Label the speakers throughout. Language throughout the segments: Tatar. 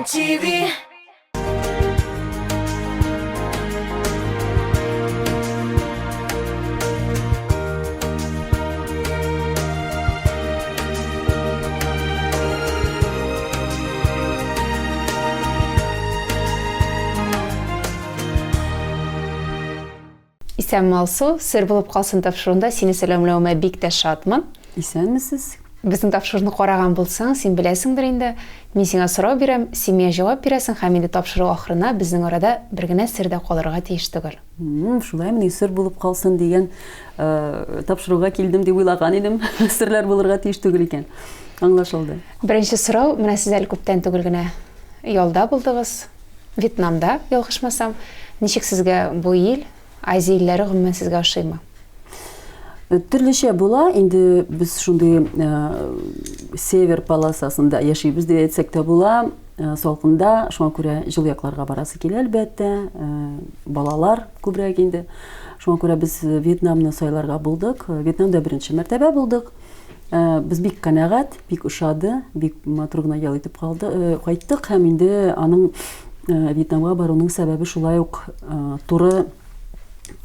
Speaker 1: Казан ТВ.
Speaker 2: Исәнме, Алсу, сер булып калсын тапшыруында сине сәламләвемә бик тә шатмын.
Speaker 3: Исәнмесез.
Speaker 2: Безнең тапшыруны караган булсаң, син беләсеңдер инде. Мин сиңа сорау бирәм, син миңа җавап бирәсең һәм инде тапшыру ахырына безнең арада бер генә сер дә калырга тиеш түгел.
Speaker 3: Шулаймыни, сер булып калсын дигән тапшыруга килдем дип уйлаган идем. Серләр булырга тиеш түгел икән. Аңлашылды.
Speaker 2: Беренче сорау, менә сез әле күптән түгел генә ялда булдыгыз. Вьетнамда, ялгышмасам. Ничек сезгә бу ил, Азия илләре гомумән сезгә ошыймы?
Speaker 3: Төрлечә була, инде без шундый север полосасында яшибез дип әйтсәк тә була, салкында, шуңа күрә җылы якларга барасы килә, әлбәттә, балалар күбрәк инде. Шуңа күрә без Вьетнамны сайларга булдык. Вьетнамда беренче мәртәбә булдык. Без бик канәгать, бик ошады, бик матур гына ял итеп калды, кайттык һәм инде аның Вьетнамга баруның сәбәбе шулай ук туры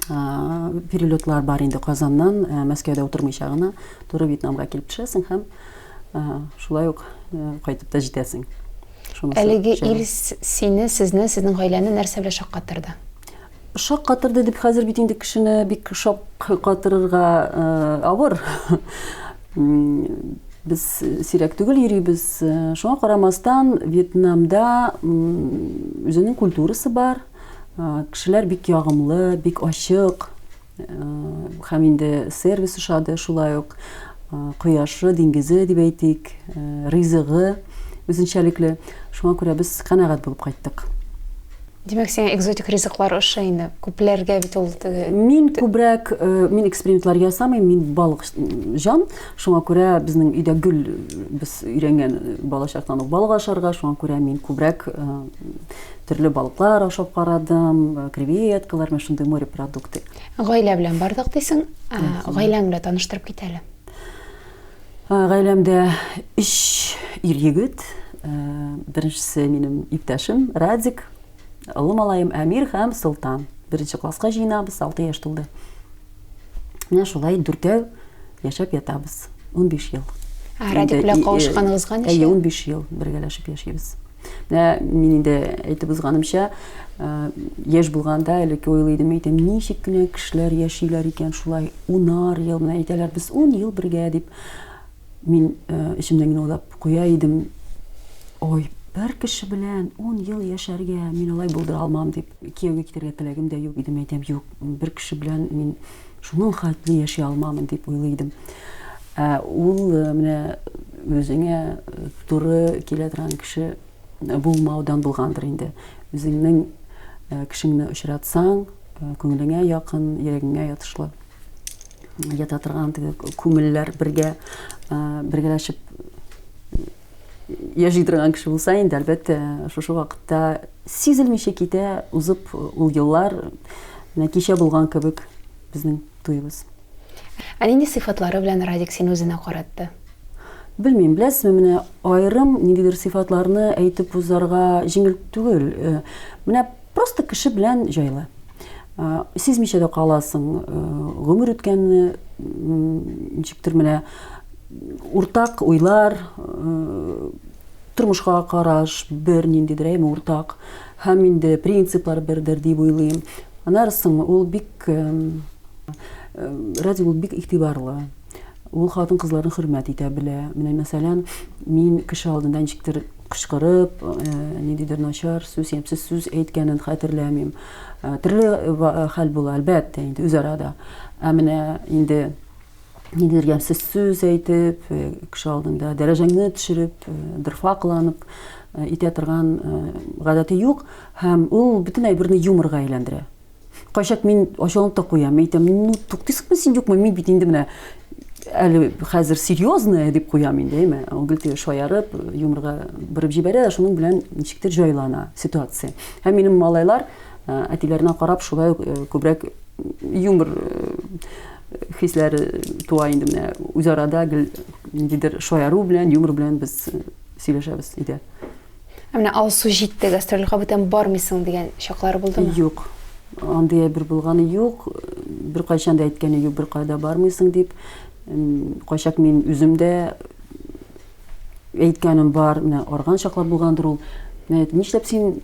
Speaker 3: перелетлар бар инде Казаннан, Мәскәүдә утырмыйча гына туры Вьетнамга килеп төшәсең һәм шулай ук кайтып та җитәсең.
Speaker 2: Шунысы Әлеге ил сине, сезне, сезнең гаиләне нәрсә белән шаккатырды?
Speaker 3: Шаккатырды дип хәзер бит инде кешене бик шаккатырырга авыр. Без сирәк түгел йөрибез. Шуңа карамастан, Вьетнамда үзенең культурасы бар. Кешеләр бик ягымлы, бик ачык. Һәм инде сервис ошады шулай ук. Кояшы, диңгезе дип әйтик, ризыгы үзенчәлекле. Шуңа күрә без канәгать булып кайттык.
Speaker 2: Димәк, сиңа экзотик ризыклар ошый инде. Күпләргә бит ул
Speaker 3: теге Мин күбрәк, мин экспериментлар ясамыйм, мин балык җан. Шуңа күрә безнең өйдә гел без өйрәнгән балачактан ук балык ашарга, шуңа күрә мин күбрәк төрле балыклар ашап карадым, креветкалар, менә шундый морепродукты.
Speaker 2: Гаилә белән бардык дисең. Гаиләң белән таныштырып кит әле.
Speaker 3: Гаиләмдә өч ир-егет. Беренчесе минем иптәшем Радик, олы малаем Әмир һәм Солтан. Беренче класска җыенабыз, 6 яшь тулды. Менә шулай дүртәү яшәп ятабыз. 15 ел.
Speaker 2: Радик белән кавышканыгызга
Speaker 3: ничә? Әйе, 15 ел бергәләшеп яшибез. Менә мин инде әйтеп узганымча, яшь булганда элекке уйлый идем, әйтәм, ничек кенә кешеләр яшиләр икән шулай унар ел, менә әйтәләр, без ун ел бергә дип. Мин эчемнән генә уйлап куя идем, ой, бер кеше белән ун ел яшәргә мин алай булдыра алмам дип. Кияүгә китәргә теләгем дә юк идем, әйтәм, юк, бер кеше белән мин Шуның хәтле яши алмамын дип уйлый идем. Ә ул менә үзеңә туры килә торган кеше булмаудан булгандыр инде. Үзеңнең кешеңне очратсаң, күңелеңә якын, йөрәгеңә ятышлы ята торган теге күңелләр бергә бергәләшеп яши торган кеше булса инде, әлбәттә, шушы вакытта сизелмичә китә, узып ул еллар, менә кичә булган кебек безнең туебыз.
Speaker 2: Ә нинди сыйфатлары белән Радик сине үзенә каратты?
Speaker 3: Белмим, беләсезме, менә аерым ниндидер сыйфатларны әйтеп узарга җиңел түгел. Менә просто кеше белән җайлы. Сизмичә дә каласың, гомер үткәнне ничектер менә уртак уйлар, тормышка караш бер ниндидер, әйме, уртак. Һәм инде принциплар бердер дип уйлыйм. Аннары соң ул бик Радик ул бик игътибарлы. Ул хатын-кызларны хөрмәт итә белә. Менә мәсәлән, мин кеше алдында ничектер кычкырып, ниндидер начар сүз, ямьсез сүз әйткәнен хәтерләмим. Төрле хәл була, әлбәттә, инде үзара да. Ә менә инде ниндидер ямьсез сүз әйтеп, кеше алдында дәрәҗәңне төшереп, дорфа кыланып итә торган гадәте юк. Һәм ул бөтен әйберне юморга әйләндерә. Кайчак мин ачуланып та куям, әйтәм, ну туктыйсыңмы син, юкмы, мин бит инде менә әле хәзер серьезная дип куям инде, әйме. Ул гел теге шаярып, юморга борып җибәрә дә, шуның белән ничектер җайлана ситуация. Һәм минем малайлар әтиләренә карап шулай ук күбрәк юмор хисләре туа инде менә үзара да гел ниндидер шаяру белән, юмор белән без сөйләшәбез өйдә.
Speaker 2: Ә менә Алсу җитте, гастрольгә бүтән бармыйсың дигән чаклары булдымы?
Speaker 3: Юк. Андый әйбер булганы юк. Беркайчан да әйткәне юк, беркая да бармыйсың дип. Кайчак мин үзем дә әйткәнем бар, менә арган чаклар булгандыр ул. Менә нишләп син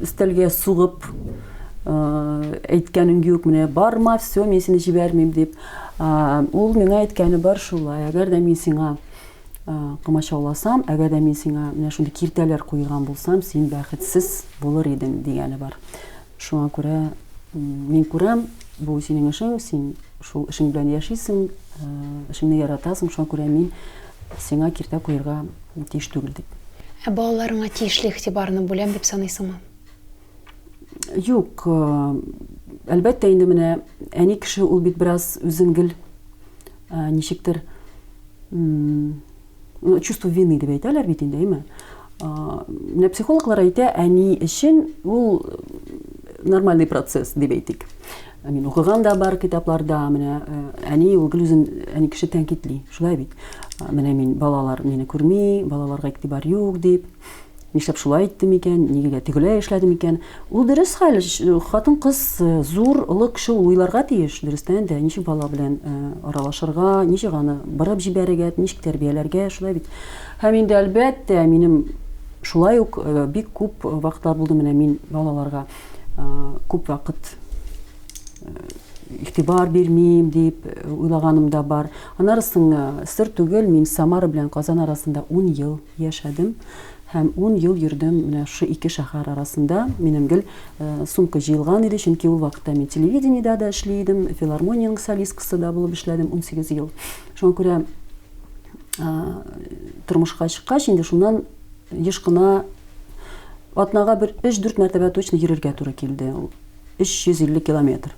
Speaker 3: өстәлгә сугып әйткәнең юк, менә барма, все, мин сине җибәрмим дип. Ул миңа әйткәне бар шулай, әгәр дә мин сиңа комачауласам, әгәр дә мин сиңа менә шундый киртәләр куйган булсам, син бәхетсез булыр идең дигәне бар. Шуңа күрә мин күрәм, бу синең эшең, син шул эшең белән яшисең, эшеңне яратасың, шуңа күрә мин сиңа киртә куерга тиеш түгел дип.
Speaker 2: Ә балаларыңа тиешле игътибарны бүләм дип саныйсыңмы?
Speaker 3: Юк, әлбәттә инде менә әни кеше ул бит бераз үзен гел ничектер ну, чувство вины дип әйтәләр бит инде, әйме? Менә психологлар әйтә, әни өчен ул нормальный процесс дип әйтик. Мин укыган да бар китапларда, менә әни ул гел үзен әни кеше тәнкыйтьли, шулай бит. Менә мин балалар мине күрми, балаларга игътибар юк дип. Нишләп шулай иттем икән, нигә тегеләй эшләдем икән? Ул дөрес хәл, хатын-кыз зур, олы кеше ул уйларга тиеш, дөрестән дә, ничек бала белән аралашырга, ничек аны борып җибәрергә, ничек тәрбияләргә, шулай бит. Һәм инде, әлбәттә, минем шулай ук бик күп вакытлар булды, менә мин балаларга күп вакыт игътибар бирмим дип уйлаганым да бар. Аннары соң, сер түгел, мин Самара белән Казан арасында 10 ел яшәдем һәм 10 ел йөрдем менә шушы ике шәһәр арасында. Минем гел сумка җыелган иде, чөнки ул вакытта мин телевидениедә дә эшли идем, филармониянең солисткасы да булып эшләдем 18 ел. Шуңа күрә тормышка чыккач, инде шуннан еш кына атнага бер 3-4 мәртәбә точно йөрергә туры килде. 350 километр.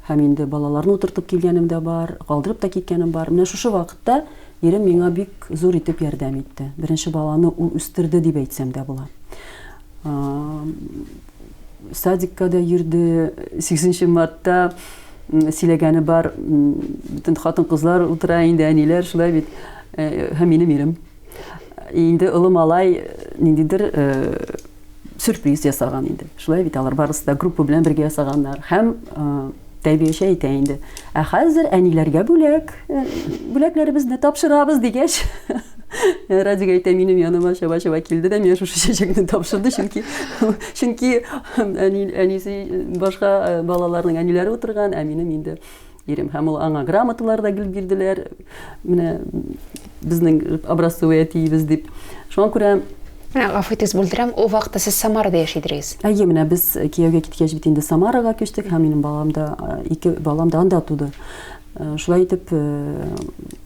Speaker 3: Һәм инде балаларны утыртып килгәнем дә бар, калдырып та киткәнем бар. Менә шушы вакытта ирем миңа бик зур итеп ярдәм итте. Беренче баланы ул үстерде дип әйтсәм дә була. Садикка да йөрде, 8 мартта сөйләгәне бар, бөтен хатын-кызлар утыра инде, әниләр шулай бит. Һәм минем ирем. Инде олы малай ниндидер сюрприз ясаган инде. Шулай бит, алар барысы да группа белән бергә ясаганнар. Һәм тәрбияче әйтә инде. Ә хәзер әниләргә бүләк, бүләкләребезне тапшырабыз дигәч, Радик әйтә, минем яныма чаба-чаба килде дә миңа шушы чәчәкне тапшырды, чөнки чөнки әни әнисе башка балаларның әниләре утырган, ә минем инде ирем. Һәм ул аңа грамоталар да гел бирделәр. Менә безнең образцовый әтиебез дип. Шуңа күрә
Speaker 2: Менә гафу итегез, бүлдерәм. Ул вакытта сез Самарада яши идегез.
Speaker 3: Әйе, менә без кияүгә киткәч бит инде Самарага күчтек һәм минем балам да, ике балам да анда туды. Шулай итеп,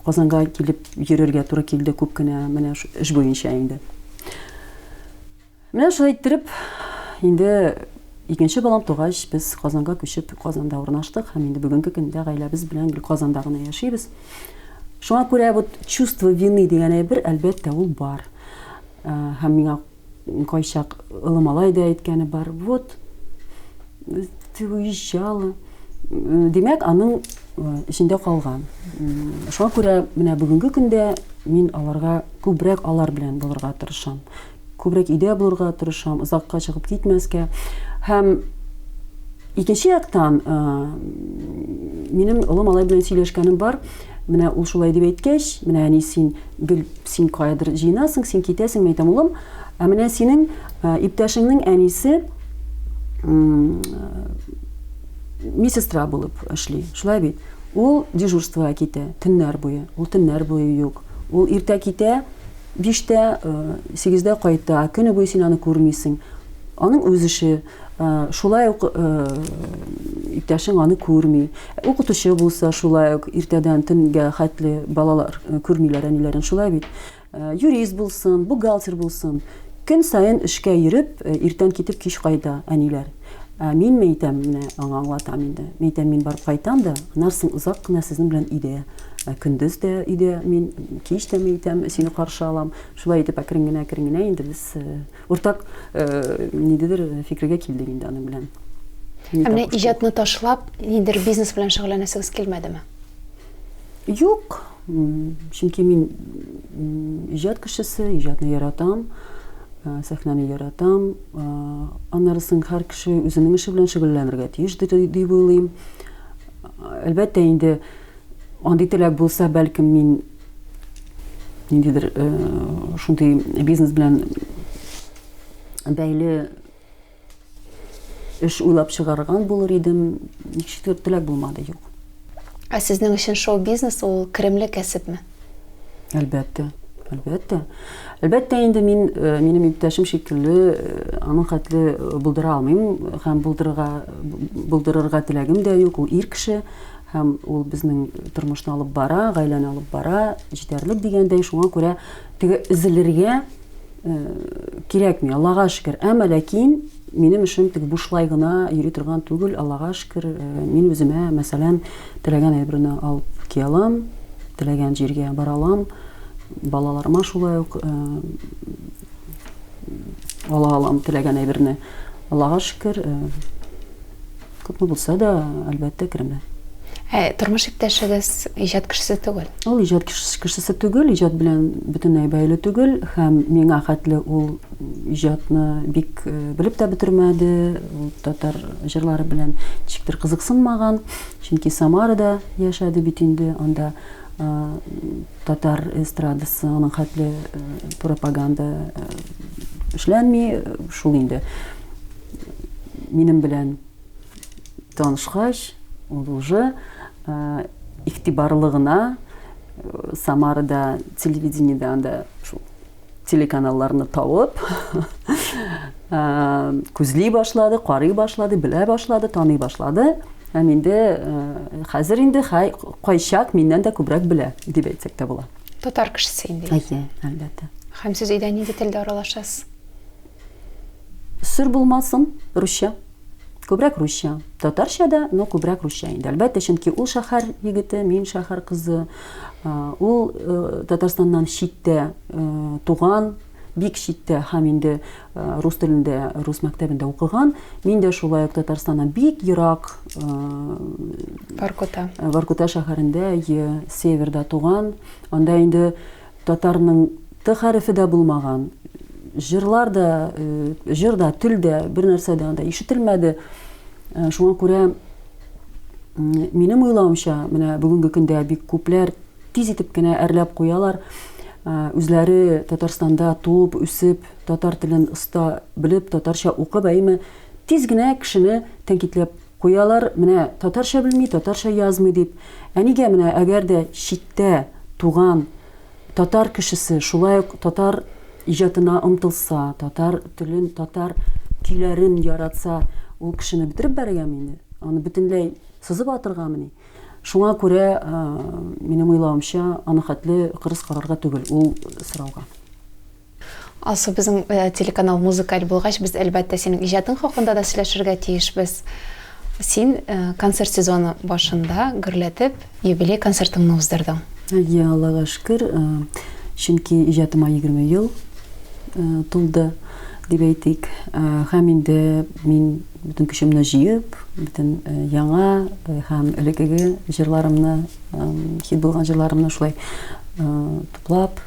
Speaker 3: Казанга килеп йөрергә туры килде күп кенә менә эш буенча инде. Менә шулай иттереп, инде икенче балам тугач, без Казанга күчеп, Казанда урнаштык һәм инде бүгенге көндә гаиләбез белән гел Казанда гына яшибез. Шуңа күрә вот чувство вины дигән әйбер, әлбәттә, ул бар. Һәм миңа кайчак олы малай да әйткәне бар. Вот, ты уезжала. Димәк, аның эчендә калган. Шуңа күрә менә бүгенге көндә мин аларга күбрәк алар белән булырга тырышам. Күбрәк өйдә булырга тырышам, озакка чыгып китмәскә. Һәм икенче яктан, минем олы малай белән сөйләшкәнем бар. Менә ул шулай дип әйткәч, менә әни син гел син каядыр җыенасың, син китәсең, мин әйтәм, улым, ә менә синең иптәшеңнең әнисе медсестра булып эшли. Шулай бит? Ул дежурствога китә төннәр буе. Ул төннәр буе юк. Ул иртә китә, биштә, сигездә кайта, көне буе син аны күрмисең. Аның үз эше, шулай ук иптәшең аны күрми. Укытучы булса, шулай ук иртәдән төнгә хәтле балалар күрмиләр әниләрен, шулай бит. Юрист булсын, бухгалтер булсын, көн саен эшкә йөреп, иртән китеп кич кайта әниләр. Ә мин әйтәм, менә аңа аңлатам инде. Мин әйтәм, мин барып кайтам да, аннан соң озак кына сезнең белән өйдә. Көндез дә өйдә мин, кич тә мин әйтәм, сине каршы алам. Шулай итеп әкрен генә, әкрен генә инде без уртак ниндидер фикергә килдек инде аның белән.
Speaker 2: Ә менә иҗатны ташлап, ниндидер бизнес белән шөгыльләнәсегез килмәдеме?
Speaker 3: Юк, чөнки мин иҗат кешесе, иҗатны яратам. Сәхнәне яратам. Аннары соң һәр кеше үзенең эше белән шөгыльләнергә тиеш дип уйлыйм. Әлбәттә инде андый теләк булса, бәлкем мин ниндидер шундый бизнес белән бәйле Эш уйлап чыгарган булыр идем, ничектер теләк булмады, юк.
Speaker 2: Ә сезнең өчен шоу-бизнес ул керемле кәсепме?
Speaker 3: Әлбәттә, әлбәттә. Әлбәттә инде мин, э, минем иптәшем шикелле, э, аның хәтле э, булдыра алмыйм һәм булдырырга, булдырырга теләгем дә юк. Ул ир кеше һәм ул безнең тормышны алып бара, гаиләне алып бара, җитәрлек дигәндәй, шуңа күрә теге өзелергә Кирәкми, Аллага шөкер. Әмма ләкин минем эшем теге бушлай гына йөри торган түгел, Аллага шөкер. Мин үземә, мәсәлән, теләгән әйберне алып кия алам, теләгән җиргә бара алам. Балаларыма шулай ук ала алам теләгән әйберне. Аллага шөкер, Күпме булса да, әлбәттә, керемле.
Speaker 2: Ә тормыш иптәшегез иҗат кешесе түгел?
Speaker 3: Ул иҗат кешесе түгел, иҗат белән бөтенләй бәйле түгел һәм миңа хәтле ул иҗатны бик э, белеп тә бетермәде, ул татар җырлары белән ничектер кызыксынмаган, чөнки Самарада яшәде бит инде, анда э, татар эстрадасы аның хәтле э, пропаганда эшләнми, шул инде. Минем белән танышкач, ул уже игътибарлы гына Самарада телевидениедә анда шул телеканалларны табып, күзли башлады, карый башлады, белә башлады, таный башлады. Һәм инде хәзер инде кайчак миннән дә күбрәк белә, дип әйтсәк тә була.
Speaker 2: Татар кешесе инде.
Speaker 3: Әйе, әлбәттә.
Speaker 2: Һәм сез өйдә нинди телдә аралашасыз?
Speaker 3: Сер булмасын, русча. Күбрәк русча. Татарча да, но күбрәк русча инде. Әлбәттә, чөнки ул шәһәр егете, мин шәһәр кызы. Ул э, Татарстаннан читтә э, туган, бик читтә һәм инде э, рус телендә, рус мәктәбендә укыган. Мин дә шулай ук Татарстаннан бик ерак
Speaker 2: Воркута.
Speaker 3: Воркута шәһәрендә, северда туган. Анда инде Татарның Т хәрефе дә булмаган, җырлар да, җыр да, тел дә, бер нәрсә дә анда ишетелмәде. Шуңа күрә минем уйлавымча, менә бүгенге көндә бик күпләр тиз итеп кенә әрләп куялар. Үзләре Татарстанда туып, үсеп, татар телен оста белеп, татарча укып, әйме, тиз генә кешене тәнкыйтьләп куялар, менә татарча белми, татарча язмый дип. Ә нигә менә әгәр дә читтә туган татар кешесе шулай ук татар иҗатына омтылса, татар телен, татар көйләрен яратса, ул кешене бетереп бәрергәме инде? Аны бөтенләй сызып атыргамыни? Шуңа күрә, минем уйлавымча, аны хәтле кырыс карарга түгел ул сорауга.
Speaker 2: Алсу, безнең э, телеканал музыкаль булгач, без әлбәттә синең иҗатың хакында да сөйләшергә тиешбез. Син э, концерт сезоны башында гөрләтеп юбилей концертыңны уздырдың.
Speaker 3: Әйе, Аллага шөкер, э, чөнки иҗатыма 20 ел тулды, дип әйтик. Һәм инде мин бөтен көчемне җыеп, бөтен яңа һәм элеккеге җырларымны, хит булган җырларымны шулай туплап,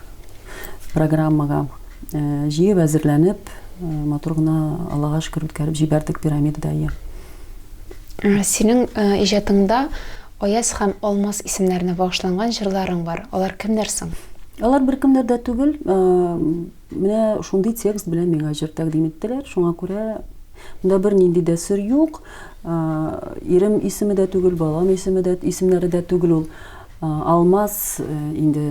Speaker 3: программага җыеп әзерләнеп, матур гына Аллага шөкер үткәреп җибәрдек пирамидада.
Speaker 2: Синең иҗатыңда Аяз һәм Алмаз исемнәренә багышланган җырларың бар. Алар кемнәр соң?
Speaker 3: Алар беркемнәр дә түгел. Менә шундый текст белән миңа җыр тәкъдим иттеләр. Шуңа күрә монда бернинди дә сер юк. Ирем исеме дә түгел, балам исеме дә, исемнәре дә түгел ул. Алмаз инде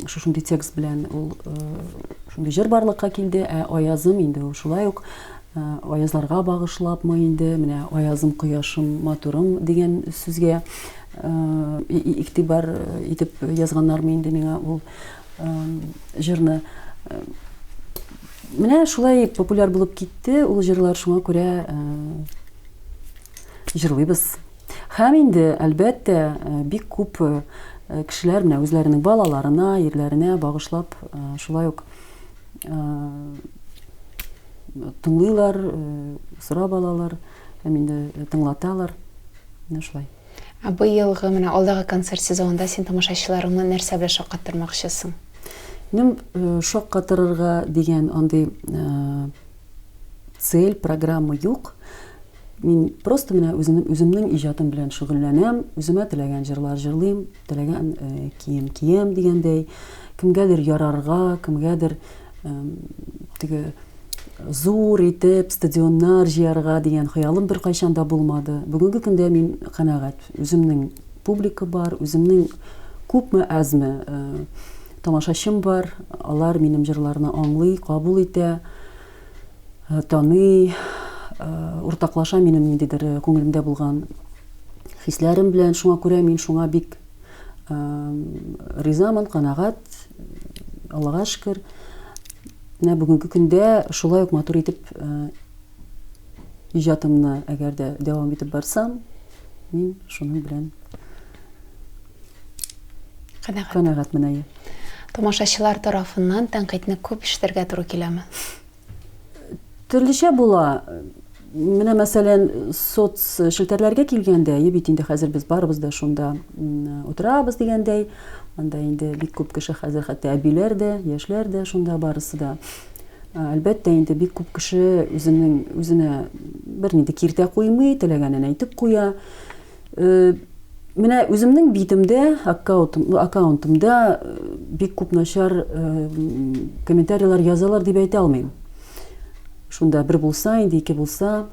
Speaker 3: шушындый текст белән ул шундый җыр барлыкка килде, ә Аязым инде ул шулай ук аязларга багышлапмы инде, менә Аязым, кояшым, матурым дигән сүзгә игътибар итеп язганнармы инде миңа ул җырны. Менә шулай популяр булып китте ул җырлар, шуңа күрә җырлыйбыз. Һәм инде, әлбәттә, бик күп кешеләр менә үзләренең балаларына, ирләренә багышлап шулай ук тыңлыйлар, сорап алалар һәм инде тыңлаталар. Менә шулай.
Speaker 2: Ә быелгы, менә алдагы концерт сезонында син тамашачыларыңны нәрсә белән шаккаттырмакчысың?
Speaker 3: Минем шаккатырырга дигән андый цель, программа юк. Мин просто менә үземнең, үземнең иҗатым белән шөгыльләнәм, үземә теләгән җырлар җырлыйм, теләгән кием киям дигәндәй, кемгәдер ярарга, кемгәдер теге зур итеп стадионнар җыярга дигән хыялым беркайчан да булмады. Бүгенге көндә мин канәгать. Үземнең публика бар, үземнең күпме әзме тамашачым бар, алар минем җырларны аңлый, кабул итә. Таный, уртаклаша минем ниндидер күңелемдә булган хисләрем белән. Шуңа күрә мин шуңа бик ризамын, канәгать, Аллага шөкер. Менә бүгенге көндә шулай ук матур итеп иҗатымны әгәр дә дәвам итеп барсам, мин шуның белән
Speaker 2: Канәгать.
Speaker 3: Канәгатьмен, әйе.
Speaker 2: Тамашачылар тарафыннан тәнкыйтьне күп ишетергә туры киләме?
Speaker 3: Төрлечә була. Менә, мәсәлән, соц челтәрләргә килгәндә, әйе бит инде хәзер без барыбыз да шунда утырабыз дигәндәй, анда инде бик күп кеше хәзер хәтта әбиләр дә, яшьләр дә шунда барысы да. Әлбәттә инде бик күп кеше үзенең үзенә бернинди киртә куймый, теләгәнен әйтеп куя. Менә үземнең битемдә, аккаунтымда бик күп начар комментарийлар язалар дип әйтә алмыйм. Шунда бер булса, инде ике булса.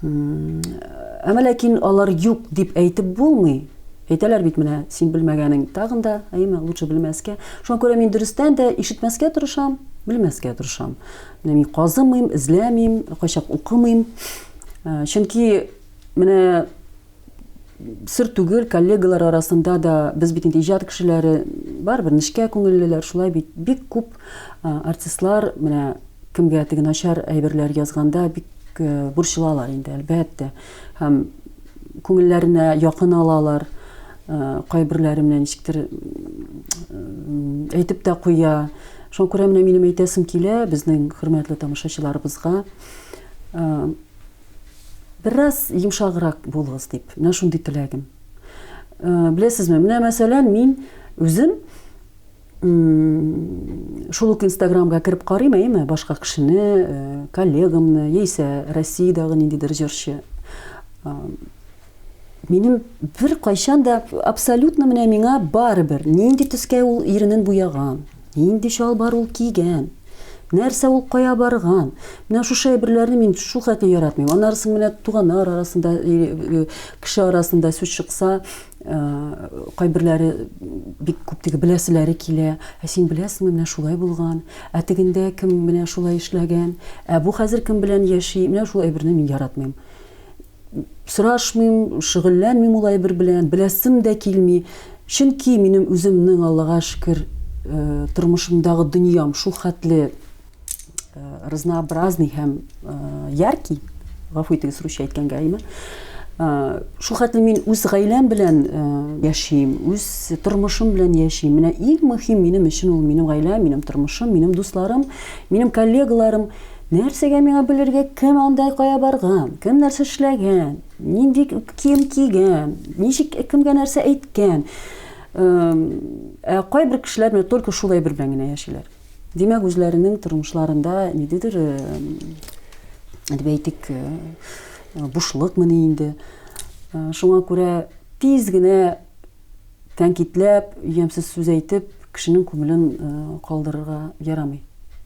Speaker 3: Әмма ләкин алар юк дип әйтеп булмый. Әйтәләр бит менә, син белмәгәнең тагын да, әйеме, лучше белмәскә. Шуңа күрә мин дөрестән дә ишетмәскә тырышам, белмәскә тырышам. Менә мин казымыйм, эзләмим, кайчак укымыйм. Чөнки Менә сер түгел, коллегалар арасында да без бит инде иҗат кешеләре, барыбер нечкә күңеллеләр, шулай бит. Бик күп артистлар менә кемгә теге начар әйберләр язганда бик борчылалар инде, әлбәттә. Һәм күңелләренә якын алалар. Кайберләре менә ничектер әйтеп тә куя. Шуңа күрә менә минем әйтәсем килә безнең хөрмәтле тамашачыларыбызга. Бераз йомшаграк булыгыз дип, менә шундый теләгем. Э, беләсезме, менә мәсәлән, мин үзем шул ук Инстаграмга кереп карыйм, әйеме, башка кешене, э, коллегамны, яисә Россиядәге ниндидер җырчы. Э, минем бер кайчан да абсолютно менә миңа барыбер, нинди төскә ул иренен буяган, нинди чалбар ул кигән, Нәрсә ул кая барган? Менә шушы әйберләрне мин шул хәтле яратмыйм. Аннары соң менә туганнар арасында, кеше арасында сүз чыкса, кайберләре бик күп теге беләселәре килә. Ә син беләсеңме, менә шулай булган. Ә тегендә кем менә шулай эшләгән? Ә бу хәзер кем белән яши? Менә шул әйберне мин яратмыйм. Сорашмыйм, шөгыльләнмим ул әйбер белән, беләсем дә килми. Чөнки минем үземнең, Аллага шөкер, тормышымдагы дөньям шул хәтле разнообразный һәм яркий, гафу итегез русча әйткәнгә, әйме? Шул хәтле мин үз гаиләм белән яшим, үз тормышым белән яшим. Менә иң мөһим минем өчен ул минем гаиләм, минем тормышым, минем дусларым, минем коллегаларым. Нәрсәгә миңа белергә, кем анда кая барган, кем нәрсә эшләгән, нинди кием кигән, ничек кемгә нәрсә әйткән. Ә кайбер кешеләр менә только шул әйбер белән генә яшиләр. Димәк, үзләренең тормышларында ниндидер, дип әйтик, бушлыкмыни инде. Шуңа күрә тиз генә Тәнкыйтьләп, ямьсез сүз әйтеп, кешенең күңелен калдырырга ярамый.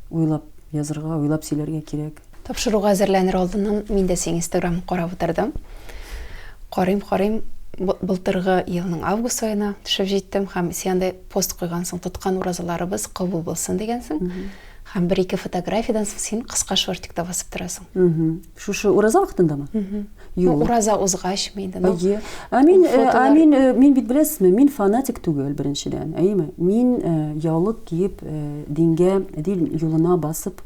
Speaker 3: Уйлап язырга, уйлап сөйләргә кирәк.
Speaker 2: Тапшыруга әзерләнер алдыннан мин дә синең инстаграмны карап утырдым. Карыйм, карыйм, былтыргы елның август аена төшеп җиттем һәм син анда пост куйгансың, тоткан уразаларыбыз кабул булсын дигәнсең. Һәм бер-ике фотографиядән соң син кыска шортикта басып торасың.
Speaker 3: Шушы ураза вакытындамы?
Speaker 2: Юк. Ну, ураза узгачмы инде?
Speaker 3: Ну, Әйе. Ә мин, э, ә мин, э, мин бит беләсезме, мин фанатик түгел беренчедән, әйеме? Мин э, яулык киеп, дингә, дин юлына басып,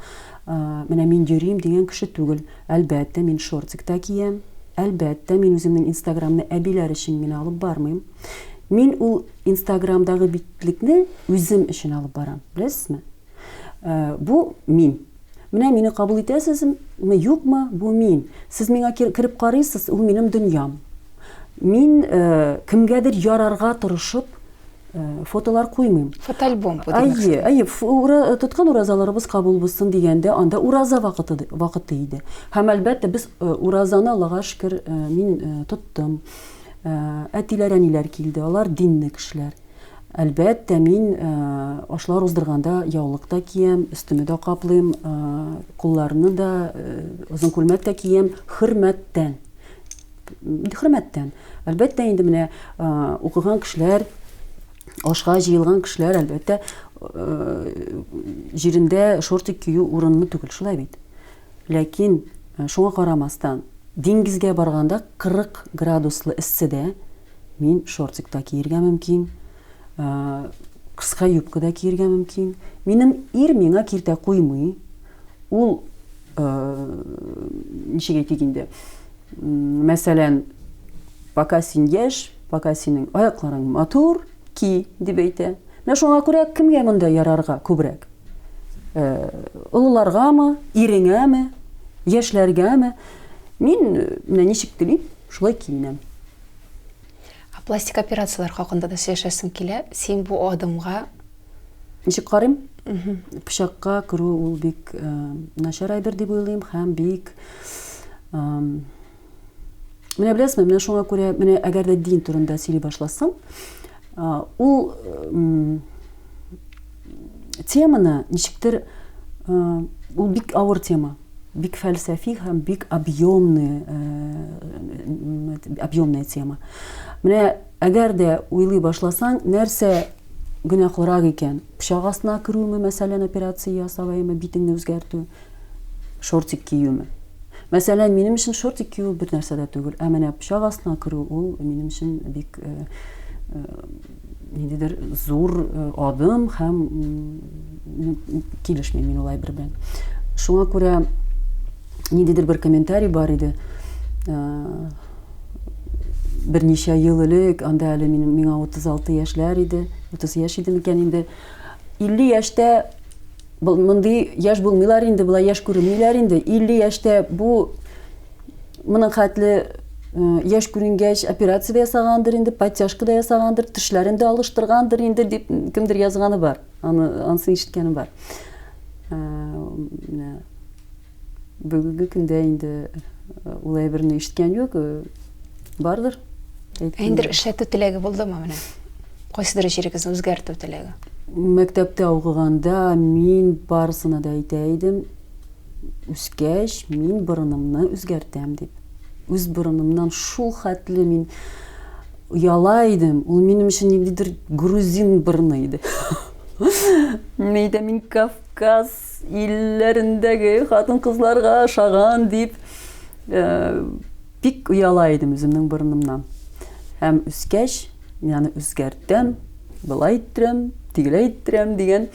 Speaker 3: менә мин йөрим дигән кеше түгел. Әлбәттә, мин шортик та киям. Әлбәттә, мин үземнең Инстаграмны әбиләр өчен генә алып бармыйм. Мин ул Инстаграмдагы битлекне үзем өчен алып барам, беләсезме? Бу мин. Менә мине кабул итәсезме, юкмы, бу мин. Сез миңа кереп карыйсыз, ул минем дөньям. Мин кемгәдер ярарга тырышып, Фотолар куймыйм.
Speaker 2: Фотоальбом
Speaker 3: бу димәк. Әйе, әйе, тоткан уразаларыбыз кабул булсын дигәндә, анда ураза вакыты вакыты иде. Һәм әлбәттә без уразаны Аллага шөкер мин тоттым. Әтиләр, әниләр килде, алар динле кешеләр. Әлбәттә, мин ашлар уздырганда яулык та киям, өстемә дә каплыйм, кулларны да, озын күлмәк тә киям, хөрмәттән. Хөрмәттән. Әлбәттә, инде менә укыган кешеләр, ашка җыелган кешеләр, әлбәттә, җирендә шортик кию урынлы түгел, шулай бит. Ләкин шуңа карамастан, диңгезгә барганда 40 градуслы эсседә мин шортик та киергә мөмкин, кыска юбка да киергә мөмкин. Минем ир миңа киртә куймый. Ул ничек әйтик инде, мәсәлән, пока син яшь, пока синең аякларың матур, ки, дип әйтә. Менә шуңа күрә кемгә монда ярарга күбрәк? Олыларгамы, иреңәме, яшьләргәме? Мин менә ничек телим, шулай киенәм.
Speaker 2: Ә пластик операцияләр хакында да сөйләшәсем килә. Син бу адымга
Speaker 3: ничек карыйм? Пычакка керү ул бик начар әйбер дип уйлыйм һәм бик менә беләсезме, менә шуңа күрә, менә әгәр дә дин турында сөйли башласаң, ул теманы ничектер ул бик авыр тема. Бик фәлсәфи һәм бик объемный, объемная тема. Менә әгәр дә уйлый башласаң, нәрсә гөнаһлырак икән? Пычак астына керүме, мәсәлән, операция ясау, әйеме, битеңне үзгәртү, шортик киюме? Мәсәлән, минем өчен шортик кию бер нәрсә дә түгел, ә менә пычак астына керү ул минем өчен бик ниндидер зур адым һәм килешмим мин ул әйбер белән. Шуңа күрә ниндидер бер комментарий бар иде. Берничә ел элек, анда әле минем миңа 36 яшьләр иде, 30 яшь иде микән инде. 50 яшьтә мондый яшь булмыйлар инде, болай яшь күренмиләр инде. 50 яшьтә бу Моның хәтле яшь күренгәч, операция дә ясагандыр инде, подтяжка да ясагандыр, тешләрен дә алыштыргандыр инде дип кемдер язганы бар. Аны ансын ишеткәнем бар. Менә бүгенге көндә инде ул әйберне ишеткән юк, бардыр.
Speaker 2: Ә инде эшләтү теләге булдымы менә? Кайсыдыр җирегезне үзгәртү теләге?
Speaker 3: Мәктәптә укыганда мин барысына да әйтә идем, Үскәч, мин борынымны үзгәртәм дип. Үз борынымнан шул хәтле мин ояла идем. Ул минем өчен ниндидер грузин борыны иде. Мин әйтәм, мин Кавказ илләрендәге хатын-кызларга ошаган дип э, бик ояла идем үземнең борынымнан. Һәм үскәч, Мин аны үзгәртәм, былай иттерәм, тегеләй иттерәм дигән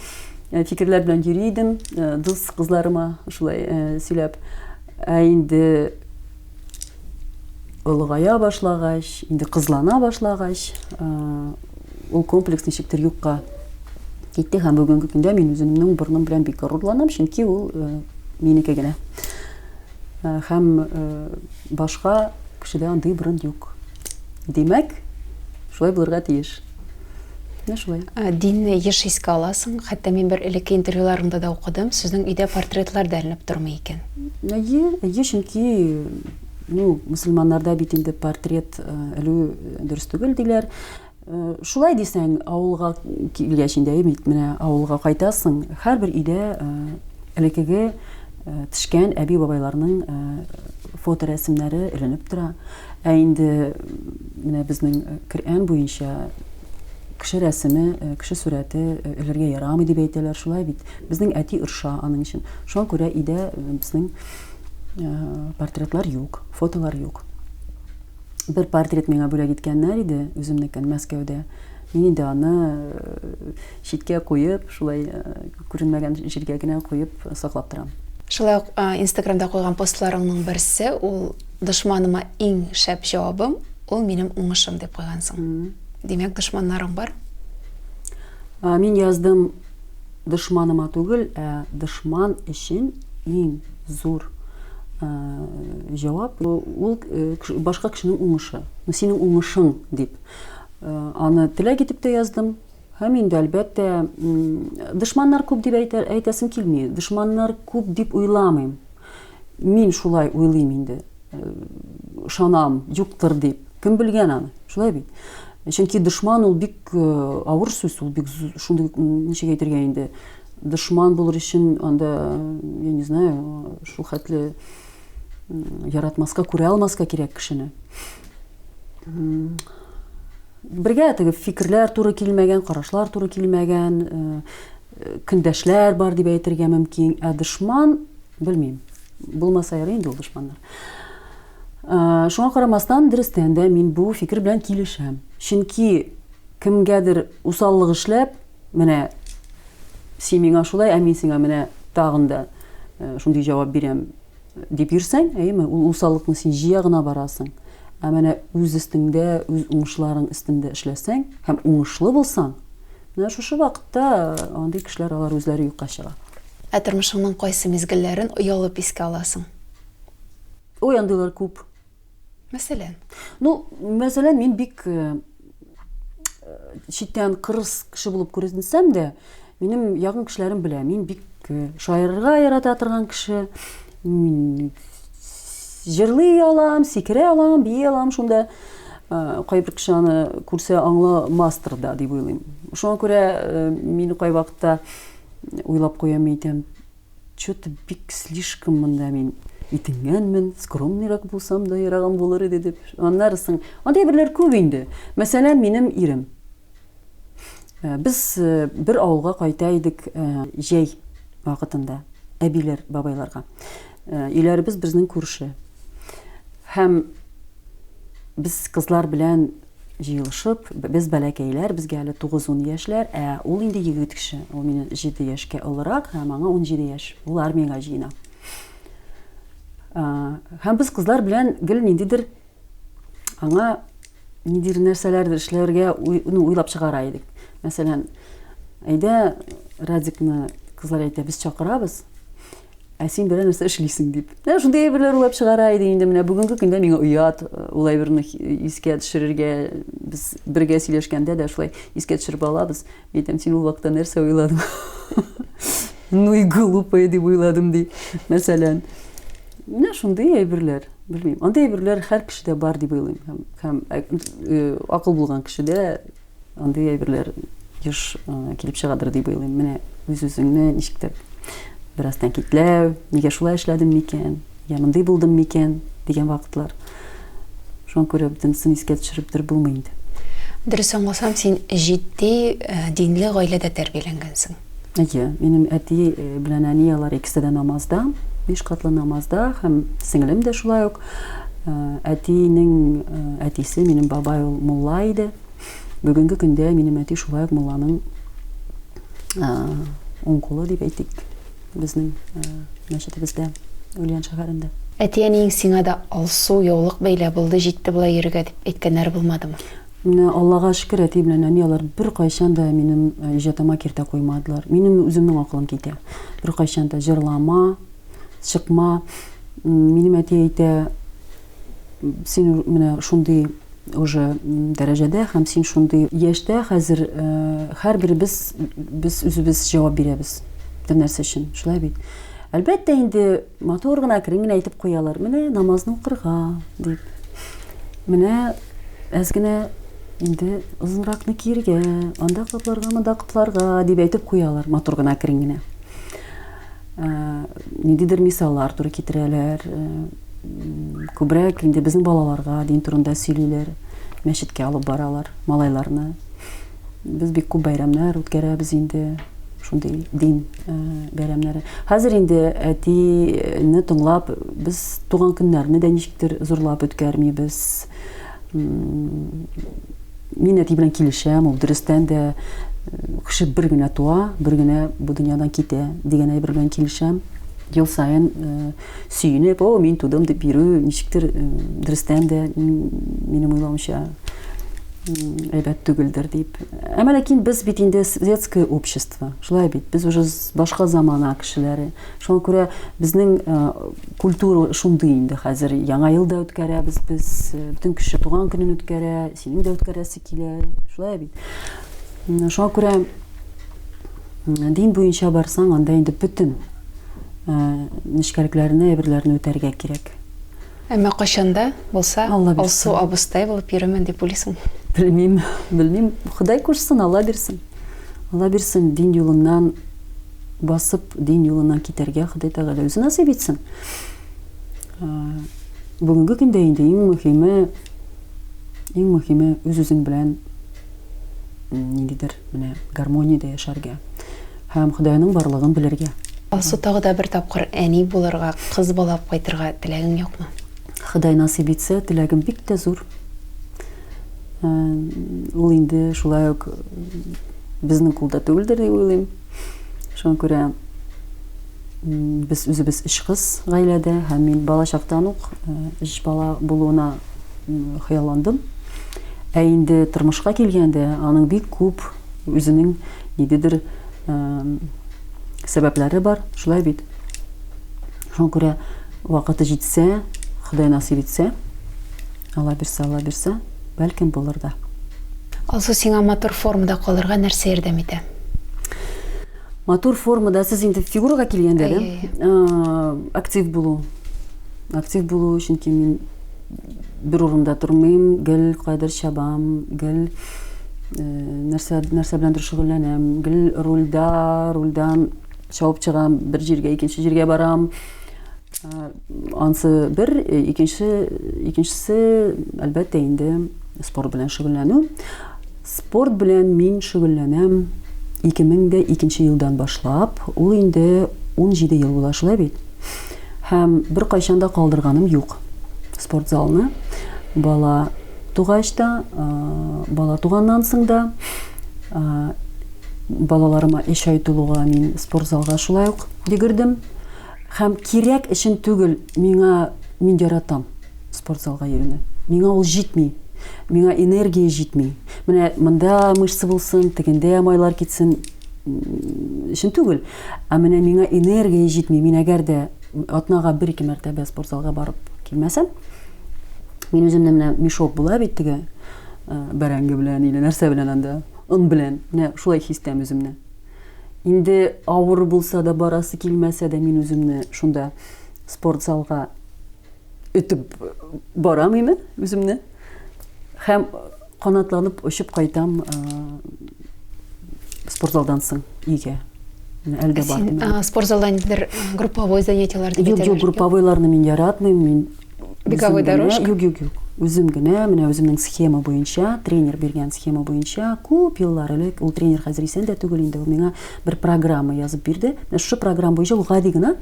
Speaker 3: э, фикерләр белән йөри идем, э, дус кызларыма шулай э, сөйләп. Ә инде олыгая башлагач, инде кызлана башлагач, ул комплекс ничектер юкка китте һәм бүгенге көндә мин үземнең борыным белән бик горурланам, чөнки ул минеке генә. Һәм башка кешедә андый борын юк. Димәк, шулай булырга тиеш. Менә шулай.
Speaker 2: Динне еш искә аласың. Хәтта мин бер элекке интервьюларыңда да укыдым, сезнең өйдә портретлар да эленеп тормый икән.
Speaker 3: Әйе, әйе, чөнки, ну, мөселманнарда бит инде портрет элү дөрес түгел диләр. Шулай дисәң, авылга килгәч инде, әйе бит, менә авылга кайтасың, һәрбер өйдә элеккеге төшкән әби-бабайларның фоторәсемнәре эленеп тора. Ә инде менә безнең Коръән буенча кеше рәсеме, кеше сурәте элергә ярамый дип әйтәләр, шулай бит. Безнең әти орша аның өчен. Шуңа күрә өйдә безнең портретлар юк, фотолар юк. Бер портрет миңа бүләк иткәннәр иде, үземнекен Мәскәүдә. Мин инде аны э, читкә куеп, шулай э, күренмәгән җиргә генә куеп саклап торам.
Speaker 2: Шулай ук э, Инстаграмда куйган постларыңның берсе ул дошманыма иң шәп җавабым, ул минем уңышым дип куйгансың. Димәк, дошманнарың бар?
Speaker 3: Мин яздым дошманыма түгел, ә дошман өчен иң зур җавап ул башка кешенең уңышы. Синең уңышың дип. Аны теләк итеп тә яздым. Һәм инде, әлбәттә, дошманнар күп дип әйтәсем килми. Дошманнар күп дип уйламыйм. Мин шулай уйлыйм инде. Ышанам, юктыр дип. Кем белгән аны? Шулай бит. Чөнки дошман ул бик авыр сүз, ул бик шундый, ничек әйтергә инде, дошман булыр өчен анда, я не знаю, шул хәтле яратмаска, күрә алмаска кирәк кешене. Бергә теге фикерләр туры килмәгән, карашлар туры килмәгән, көндәшләр бар дип әйтергә мөмкин. Ә дошман, белмим, булмаса ярый инде ул дошманнар. Шуңа карамастан, дөрестән дә мин бу фикер белән килешәм. Чөнки кемгәдер усаллык эшләп, менә син миңа шулай, ә мин сиңа менә тагын да шундый җавап бирәм дип йөрсәң, әйеме, ул усаллыкны син җыя гына барасың. Ә менә үз өстеңдә, үз уңышларың өстендә эшләсәң һәм уңышлы булсаң, менә шушы вакытта андый кешеләр алар үзләре юкка чыга.
Speaker 2: Ә тормышыңның кайсы мизгелләрен оялып искә аласың?
Speaker 3: Ой, андыйлар күп.
Speaker 2: Мәсәлән?
Speaker 3: Ну, мәсәлән, мин бик читтән кырыс кеше булып күренсәм дә, минем якын кешеләрем белә, мин бик шаярырга ярата торган кеше. Мин җырлый алам, сикерә алам, бии алам шунда. Кайбер кеше аны күрсә аңламастыр да дип уйлыйм. Шуңа күрә мин кайвакытта уйлап куям, әйтәм, Чё-то бик слишком монда мин итенгәнмен, скромныйрак булсам да яраган булыр иде дип. Аннары соң, андый әйберләр күп инде. Мәсәлән, минем ирем. Без бер авылга кайта идек җәй вакытында, әбиләр, бабайларга. Өйләребез безнең күрше. Һәм без кызлар белән җыелышып, без бәләкәйләр, безгә әле 9-10 яшьләр, ә ул инде егет кеше, ул мине 7 яшькә олырак, һәм аңа 17 яшь, ул армиягә җыена. Һәм без кызлар белән гел ниндидер аңа ниндидер нәрсәләрдер эшләргә ну, уйлап чыгара идек. Мәсәлән, әйдә Радикны кызлар әйтә, без чакырабыз, ә син берәр нәрсә эшлисең дип. Менә шундый әйберләр уйлап чыгара иде инде. Менә бүгенге көндә миңа оят ул әйберне искә төшерергә. Без бергә сөйләшкәндә дә шулай искә төшереп алабыз. Мин әйтәм, син ул вакытта нәрсә уйладың? Ну и глупая дип уйладым ди, мәсәлән. Менә шундый әйберләр, белмим. Андый әйберләр һәр кешедә бар дип уйлыйм. Һәм акыл булган кешедә Андый әйберләр еш килеп чыгадыр дип уйлыйм. Менә үз-үзеңне ничектер бераз тәнкыйтьләү, нигә шулай эшләдем микән, я мондый булдым микән дигән вакытлар. Шуңа күрә бөтенесен искә төшереп торып булмый инде.
Speaker 2: Дөрес аңласам, син җитди динле гаиләдә тәрбияләнгәнсең.
Speaker 3: Әйе, минем әти белән әни алар икесе дә намазда, биш катлы намазда һәм сеңлем дә шулай ук. Әтинең әтисе, минем бабай ул мулла иде. Бүгенге көндә минем әти шулай ук мулланың уң кулы дип әйтик, безнең мәчетебездә, Ульян шәһәрендә.
Speaker 2: Әти-әниең сиңа да алсу яулык бәйлә, булды, җитте болай йөрергә дип әйткәннәре булмадымы?
Speaker 3: Менә Аллага шөкер, әти белән әни алар беркайчан да минем иҗатыма киртә куймадылар. Минем үземнең акылым китә. Беркайчан да җырлама, чыкма. Минем әти әйтә, син менә шундый уже дәрәҗәдә һәм син шундый яшьтә хәзер һәрберебез без үзебез җавап бирәбез бер нәрсә өчен, шулай бит? Әлбәттә инде матур гына әкрен генә әйтеп куялар. Менә намазны укырга дип. Менә әз генә инде озынракны киергә, анда капларга, монда капларга дип әйтеп куялар матур гына әкрен генә. Ниндидер мисаллар туры китерәләр. Күбрәк инде безнең балаларга дин турында сөйлиләр, мәчеткә алып баралар малайларны. Без бик күп бәйрәмнәр үткәрәбез инде, шундый дин бәйрәмнәре. Хәзер инде әтине тыңлап, без туган көннәрне дә ничектер зурлап үткәрмибез. Мин әти белән килешәм, ул дөрестән дә кеше бер генә туа, бер генә бу дөньядан китә дигән әйбер белән килешәм. Ел саен сөенеп, о, мин тудым дип йөрү ничектер дөрестән дә минем уйлавымча. Әйбәт түгелдер дип. Әмма ләкин без бит инде светское общество. Шулай бит. Без уже башка замана кешеләре. Шуңа күрә безнең э, культура шундый инде хәзер. Яңа ел да үткәрәбез без, э, бөтен кеше туган көнен үткәрә, синең дә үткәрәсе килә. Шулай бит. Шуңа күрә дин буенча барсаң, анда инде бөтен э, нечкәлекләрне, әйберләрне үтәргә кирәк.
Speaker 2: Әмма кайчан да булса Алсу абыстай булып йөремен дип уйлыйсың?
Speaker 3: Белмим, белмим. Ходай кушсын, Алла бирсен. Алла бирсен, дин юлыннан басып, дин юлыннан китәргә Ходай Тәгалә үзе насыйп итсен. Бүгенге көндә инде иң мөһиме, иң мөһиме үз-үзең белән ниндидер менә гармониядә яшәргә. Һәм Ходайның барлыгын белергә.
Speaker 2: Алсу, тагы да бер тапкыр әни булырга, кыз бала алып кайтырга теләгең юкмы?
Speaker 3: Ходай насыйп итсә, теләгем бик тә зур. Ул инде шулай ук безнең кулда түгелдер дип уйлыйм. Шуңа күрә без үзебез өч кыз гаиләдә һәм мин бала чактан ук өч бала булуына хыялландым. Ә инде тормышка килгәндә, аның бик күп үзенең ниндидер сәбәпләре бар, шулай бит. Шуңа күрә вакыты җитсә, Ходай насыйп итсә, Алла бирсә, Алла бирсә, бәлкем булыр да.
Speaker 2: Алсу, сиңа матур формада калырга нәрсә ярдәм итә?
Speaker 3: Матур формада сез инде фигурага килгәндә дә, актив булу. Актив булу, чөнки мин бер урында тормыйм, гел кайдыр чабам, гел э, нәрсә нәрсә беләндер шөгыльләнәм, гел рульда, рульдан чабып чыгам, бер җиргә, икенче җиргә барам. Э, ансы бер, э, икенче, икенчесе, әлбәттә инде, спорт белән шөгыльләнү. Спорт белән мин шөгыльләнәм 2002 елдан башлап, ул инде 17 ел була, шулай бит? Һәм беркайчан да калдырганым юк спортзалны. Бала тугач та, бала туганнан соң да, балаларыма өч ай тулуга мин спортзалга шулай ук йөгердем. Һәм кирәк өчен түгел, миңа мин яратам спортзалга йөрүне. Миңа ул җитми. Миңа энергия җитми. Менә монда мышца булсын, тегендә майлар китсен өчен түгел. Ә менә миңа энергия җитми. Мин әгәр дә атнага бер-ике мәртәбә спортзалга барып килмәсәм, мин үземне менә мешок була бит теге э, бәрәңге белән или нәрсә белән анда, он белән. Менә шулай хис итәм үземне. Инде авыр булса да, барасы килмәсә дә, мин үземне шунда спортзалга өтеп барам име үземне. Һәм канатланып очып кайтам спортзалдан соң өйгә.
Speaker 2: Әле дә бардым. Син спортзалда ниндидер групповой занятиеләр
Speaker 3: дип Юк, юк, групповойларны мин яратмыйм. Мин
Speaker 2: беговой дорожка?
Speaker 3: Юк, юк, юк. Үзем генә, менә үземнең схема буенча, тренер биргән схема буенча, күп еллар элек, ул тренер хәзер исән дә түгел инде, ул миңа бер программа язып бирде. Менә шушы программа буенча, ул гади генә,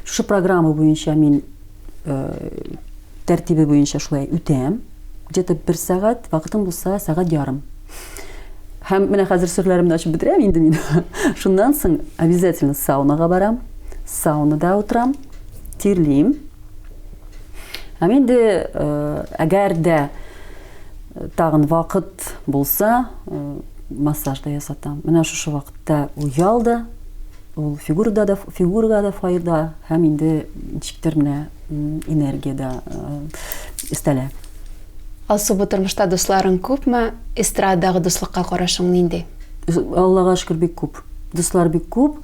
Speaker 3: шушы программа буенча мин э, тәртибе буенча шулай үтәм. Где-то бер сәгать, вакытым булса, сәгать ярым. Һәм менә хәзер серләремне ачып бетерәм инде мин. Шуннан соң обязательно саунага барам. Саунада утырам, тирлим. Һәм инде э, әгәр дә э, тагын вакыт булса, э, массаж да ясатам. Менә шушы вакытта ул ял да, ул фигурада да, фигурага да файда һәм инде ничектер менә энергия дә өстәлә.
Speaker 2: Алсу, бу тормышта дусларың күпме? Эстрададагы дуслыкка карашың нинди?
Speaker 3: Аллага шөкер, бик күп. Дуслар бик күп.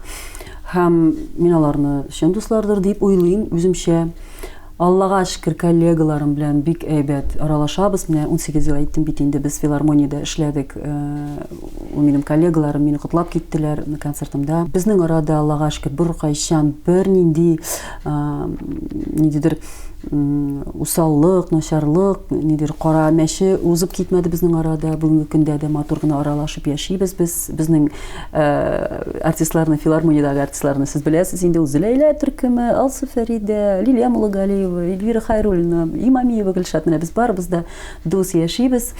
Speaker 3: Һәм мин аларны чын дуслардыр дип уйлыйм үземчә. Аллага шөкер, коллегаларым белән бик әйбәт аралашабыз. Менә 18 ел әйттем бит инде, без филармониядә эшләдек. Э, ул минем коллегаларым мине котлап киттеләр концертымда. Безнең арада, Аллага шөкер, беркайчан бернинди э, ниндидер усаллык, начарлык, нидер кара мәче узып китмәде безнең арада. Бүгенге көндә дә матур гына аралашып яшибез без. Безнең э, артистларны, филармониядәге артистларны сез беләсез инде, ул Зөләйлә төркеме, Алсу Фәридә, Лилия Муллагалиева, Эльвира Хайруллина, Имамиева Гөлшат. Менә без барыбыз да дус яшибез.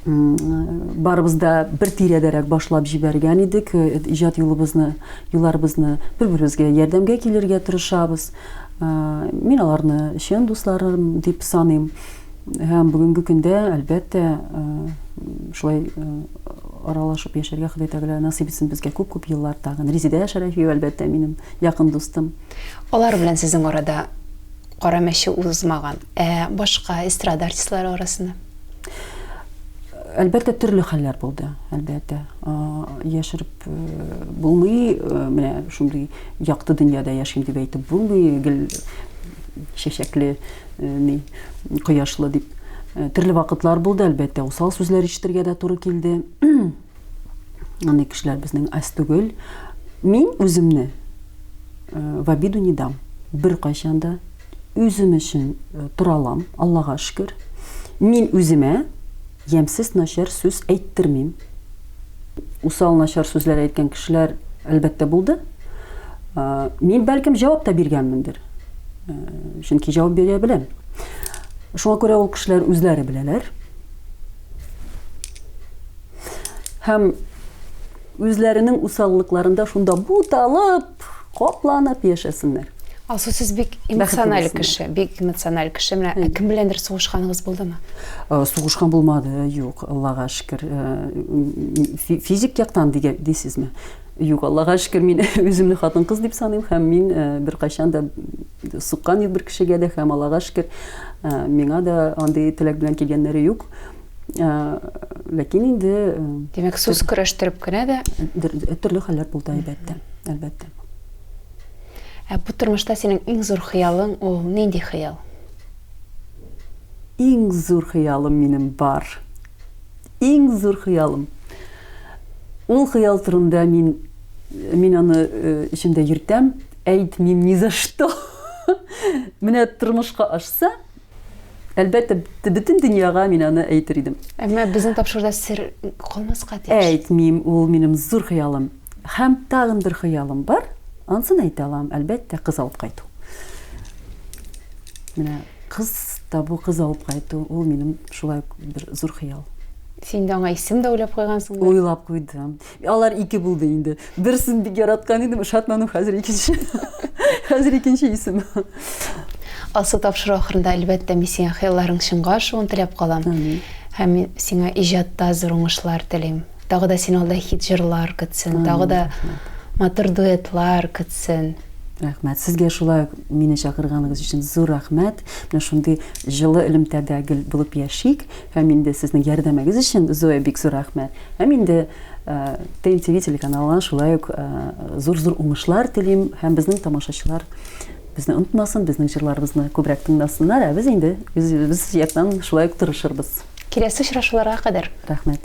Speaker 3: Барыбыз да бер тирәдәрәк башлап җибәргән идек э, иҗат юлыбызны, юлларыбызны бер-беребезгә ярдәмгә килергә тырышабыз. Мин аларны чын дусларым дип саныйм. Һәм бүгенге көндә, әлбәттә, шулай аралашып яшәргә Ходай Тәгалә насыйп итсен безгә күп-күп еллар тагын. Резидә Шәрәфиева, әлбәттә, минем якын дустым.
Speaker 2: Алар белән сезнең арада кара мәче узмаган. Ә башка эстрада артистлары арасында?
Speaker 3: Әлбәттә, төрле хәлләр булды, әлбәттә. Яшереп булмый, менә шундый якты дөньяда яшим дип әйтеп булмый, гел чәчәкле, ни, кояшлы дип. Төрле вакытлар булды, әлбәттә, усал сүзләр ишетергә дә туры килде. Андый кешеләр безнең аз түгел. Мин үземне в обиду не дам. Беркайчан да үзем өчен тора алам, Аллага шөкер. Мин үземә ямьсез начар сүз әйттермим. Усал начар сүзләр әйткән кешеләр, әлбәттә, булды. Мин, бәлкем, җавап та биргәнмендер. Чөнки җавап бирә беләм. Шуңа күрә ул кешеләр үзләре беләләр. Һәм үзләренең усаллыкларында шунда буталып, капланып яшәсеннәр.
Speaker 2: Алсу, сез бик эмоциональ кеше, бик эмоциональ кеше. Менә кем беләндер сугышканыгыз булдымы?
Speaker 3: Сугышкан булмады, юк, Аллага шөкер. Физик яктан дисезме? Юк, Аллага шөкер, мин үземне хатын-кыз дип саныйм һәм мин беркайчан да суккан юк бер кешегә дә һәм Аллага шөкер, миңа да андый теләк белән килгәннәре юк. Ләкин инде
Speaker 2: Димәк, сүз көрәштереп кенә дә
Speaker 3: төрле хәлләр булды, әлбәттә, әлбәттә.
Speaker 2: Ә бу тормышта синең иң зур хыялың ул нинди хыял?
Speaker 3: Иң зур хыялым минем бар. Иң зур хыялым. Ул хыял турында мин мин аны эчемдә йөртәм, әйтмим ни за что. Менә тормышка ашса, Әлбәттә, бөтен дөньяга мин аны әйтер идем.
Speaker 2: Әмма безнең тапшыруда сер калмаска тиеш.
Speaker 3: Әйтмим, ул минем зур хыялым. Һәм тагын бер хыялым бар, анысын әйтә алам, әлбәттә, кыз алып кайту. Менә кыз табу, кыз алып кайту, ул минем шулай ук бер зур хыял.
Speaker 2: Син дә аңа исем дә уйлап куйгансың.
Speaker 3: Уйлап куйдым. Алар ике булды инде. Берсен бик яраткан идем, ошатмадым, хәзер икенче. Хәзер икенче исем.
Speaker 2: Алсу тапшыру ахырында, әлбәттә, мин сиңа хыялларың чынга ашуын теләп калам. Һәм мин сиңа иҗатта зур уңышлар телим. Тагы да сине алда хит җырлар көтсен, тагы да матур дуэтлар көтсен.
Speaker 3: Рәхмәт. Сезгә шулай ук мине чакырганыгыз өчен зур рәхмәт. Менә шундый җылы элемтәдә гел булып яшик. Һәм инде сезнең ярдәмегез өчен, Зоя, бик зур рәхмәт. Һәм инде ТНТВ телеканалына шулай ук зур-зур уңышлар телим һәм безнең тамашачылар безне онытмасын, безнең җырларыбызны күбрәк тыңласыннар, ә без инде үзебез яктан шулай ук тырышырбыз.
Speaker 2: Киләсе очрашуларга кадәр.
Speaker 3: Рәхмәт.